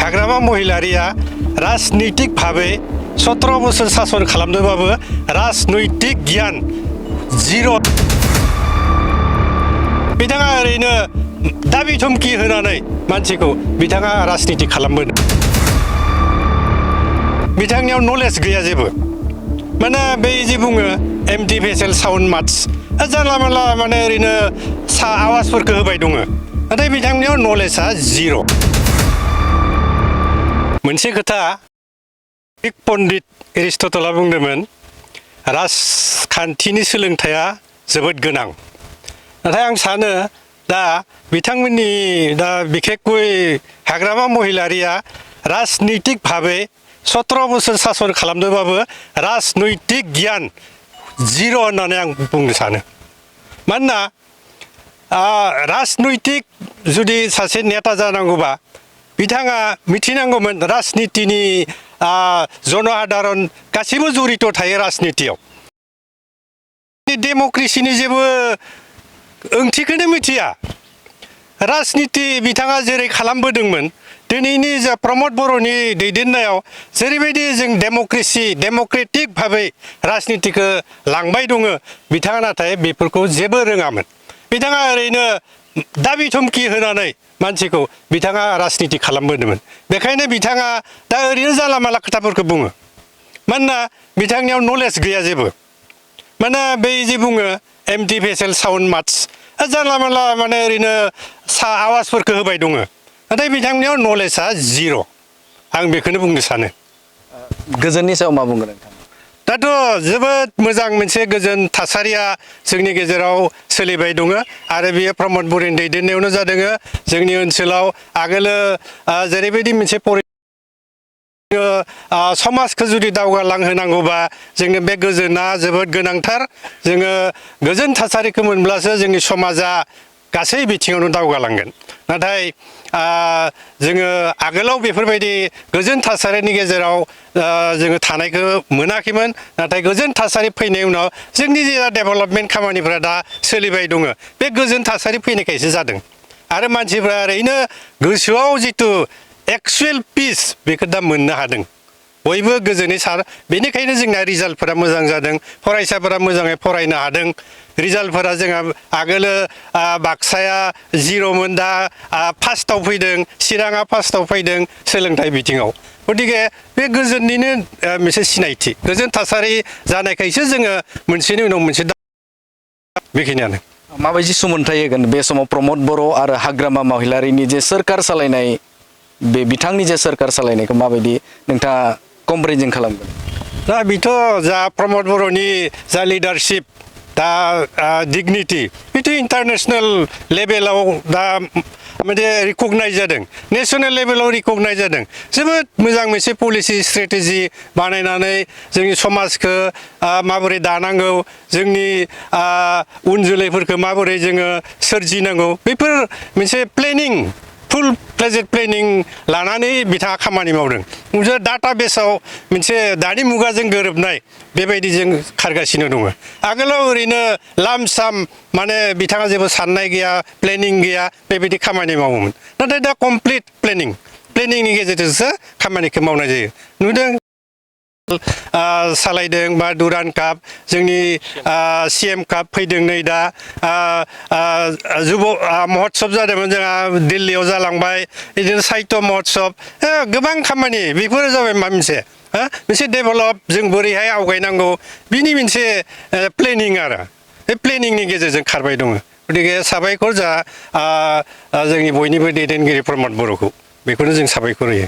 हाग्रामा महिलारिया राजनैतिक भावे 17 बोसोर सासन खालामदोंबाबो राजनैतिक गियान जिर' बिथाङा ओरैनो दाबि धमकी होनानै मानसिखौ बिथाङा राजनीति खालामबोदों बिथांनियाव नलेज गैया जेबो माने बे जे बुङो एमडि भेसेल साउन्ड मार्क्स जानला मानला माने ओरैनो आवाजफोरखौ होबाय दङ नाथाय बिथांनियाव नलेजआ जिर' मोनसे खोथा ग्रीक पण्डित एरिस्टटला बुंदोंमोन राजखान्थिनि सोलोंथाइया जोबोद गोनां नाथाय आं सानो दा बिथांमोननि दा बिखेखকৈ हाग्रामा महिलारिया राजनैतिक भावे 17 बोसोर सासन खालामदोंबाबो राजनैतिक गियान जिर' होननानै आं बुंनो सानो मानोना राजनैतिक जुदि सासे नेता जानांगौबा बिथाङा मिथिनांगौमोन राजनितिनि जनसाधारन गासैबो जड़ित थायो राजनितियाव डेम'क्रेसिनि जेबो ओंथिखौनो मिथिया राजनिति बिथाङा जेरै खालामबोदोंमोन दिनैनि जा प्रमद बर'नि दैदेननायाव जेरैबायदि जों डेम'क्रेटिक भाबै राजनितिखौ लांबाय दङ बिथाङा नाथाय बेफोरखौ जेबो रोङामोन बिथाङा ओरैनो दाबि धमकी होनानै मानसिखौ बिथाङा राजनिति खालामबोदोंमोन बेखायनो बिथाङा दा ओरैनो जाला माला खोथाफोरखौ बुङो मानोना बिथांनियाव नलेज गैया जेबो माने बै जे बुङो एमडि भेसेल साउन्ड मार्क्स जानला मानला माने ओरैनो आवाजफोरखौ होबाय दङ नाथाय बिथांनियाव नलेजआ जिर' आं बेखौनो बुंनो सानो गोजोननि सायाव मा बुंगोन नोंथां दाथ' जोबोद मोजां मोनसे गोजोन थासारिया जोंनि गेजेराव सोलिबाय दङ आरो बेयो प्रमद बर'नि दैदेननायावनो जादों जोंनि ओनसोलाव आगोलो जेरैबायदि मोनसे समाजखौ जुदि दावगालांहोनांगौबा जोंनो बे गोजोना जोबोद गोनांथार जोङो गोजोन थासारिखौ मोनब्लासो जोंनि समाजा गासै बिथिङावनो दावगालांगोन नाथाय जोङो आगोलाव बेफोरबायदि गोजोन थासारिनि गेजेराव जोङो थानायखौ मोनाखैमोन नाथाय गोजोन थासारि फैनायनि उनाव जोंनि जे डेभेलपमेन्ट खामानिफोरा दा सोलिबाय दङ बे गोजोन थासारि फैनायखायसो जादों आरो मानसिफ्रा ओरैनो गोसोआव जिथु एक्सुवेल पिस बेखौ दा मोननो हादों बयबो गोजोनै बेनिखायनो जोंना रिजाल्टफोरा मोजां जादों फरायसाफोरा मोजाङै फरायनो हादों रिजाल्टफोरा जोंहा आगोलो बाक्साया जिर'मोन दा फार्स्टआव फैदों चिराङा फार्स्टआव फैदों सोलोंथाइ बिथिङाव गतिके बे गोजोननिनो मोनसे सिनायथि गोजोन थासारि जानायखायसो जोङो मोनसेनि उनाव मोनसे बेखिनियानो माबायदि सोमोन्थाय होगोन बे समाव प्रमद बर' आरो हाग्रामा महिलारिनि जे सोरखार सालायनाय बे बिथांनि जे सोरखार सालायनायखौ माबायदि नोंथाङा कम्पेरिजन खालामगोन दा बेथ' जा प्रमद बर'नि जा लिडारशिप दा डिगनिटि बेथ' इन्टारनेसनेल लेभेलाव दा मोनसे रिकगनाइज जादों नेसनेल लेभेलाव रिकगनाइज जादों जोबोद मोजां मोनसे पलिसि स्ट्रेटेजि बानायनानै जोंनि समाजखौ माबोरै दानांगौ जोंनि उन जोलैफोरखौ माबोरै जोङो सोरजिनांगौ बेफोर मोनसे प्लेनिं फुल प्लेजेड प्लेनिं लानानै बिथाङा खामानि मावदों डाटा बेसाव मोनसे दानि मुगाजों गोरोबनाय बेबायदि जों खारगासिनो दङ आगोलाव ओरैनो लाम साम माने बिथाङा जेबो साननाय गैया प्लेनिं गैया बेबायदि खामानि मावोमोन नाथाय दा कमप्लिट प्लेनिंनि गेजेरजोंसो खामानिखौ मावनाय जायो नुदों सालायदों बा दुरान काप जोंनि सिएम काप फैदों नै दा जुब महोत्सब जादोंमोन जोंहा दिल्लीयाव जालांबाय बिदिनो साहित्य महोत्सब गोबां खामानि बेफोरो जाबाय मा मोनसे डेभेलप जों बोरैहाय आवगायनांगौ बिनि मोनसे प्लेनिं आरो बे प्लेनिंनि गेजेरजों खारबाय दङ गतिके साबायखर जा जोंनि बयनिबो दैदेनगिरि प्रमद बर'खौ बेखौनो जों साबायखर होयो